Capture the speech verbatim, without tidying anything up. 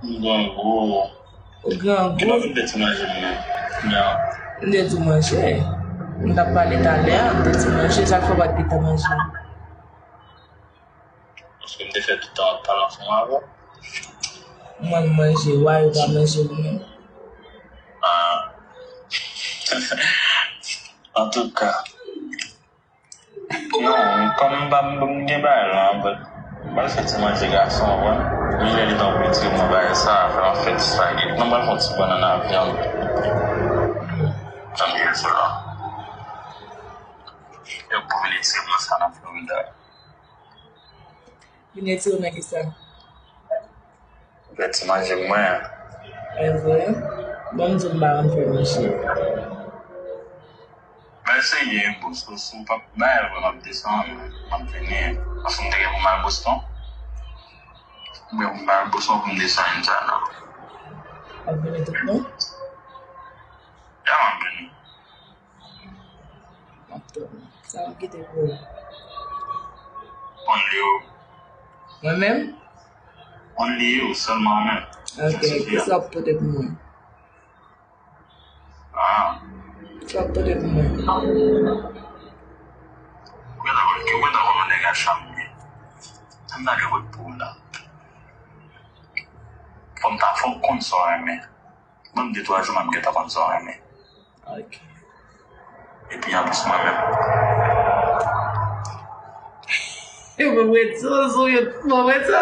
M grangou. Ou grangou. Kilo vin de ti manje m nan. Ya. M te di w manje. M t ap pale talè a, m te di w manje, sa k fè w pa t gentan manje? Paske m te fè tout tan ap pale ansanm avè w. Mwen m manje, why ou pa manje ou menm? Ah. Antouka. Non, kòm m pa m gen bagay la, m pral fè ti manje gason, w konprann? Li lè li t anvi tire mwen bagay sa, fè m ap fè ti spageti. Non, m pral fè yon ti bannann ak vyann. Jan m di w la. Yo pou vin retire mwen sa nan Florida. Vin retire w nan kisa? Fè ti manje mwen. E vre? Bon, m di w m pa konn fè manje. M eseye, bro. Si, si w p ap bay, m ap desann, m ap vini. Paske m te gen pou m al Boston. M gen pou m al Boston pou m desann Indiana. W ap vini tout bon? Ya, m ap vini. M ap tann. Sa m kite pou ou? Only you. Mwen menm? Only you, sèlman ou menm. Ok, kisa w ap pote pou mwen? Ah. Kisa w ap pote pou mwen? Ou gentan konn, ou gentan konn yon nèg a chanm li. Sa m ta gen pot pou ou la. Fò m ta, fò m konn sa w renmen. Ban m de twa jou, m ap gentan konn sa w renmen. Ok. Epi anplis mwen menm. Mwen retire sou yo, mwen retire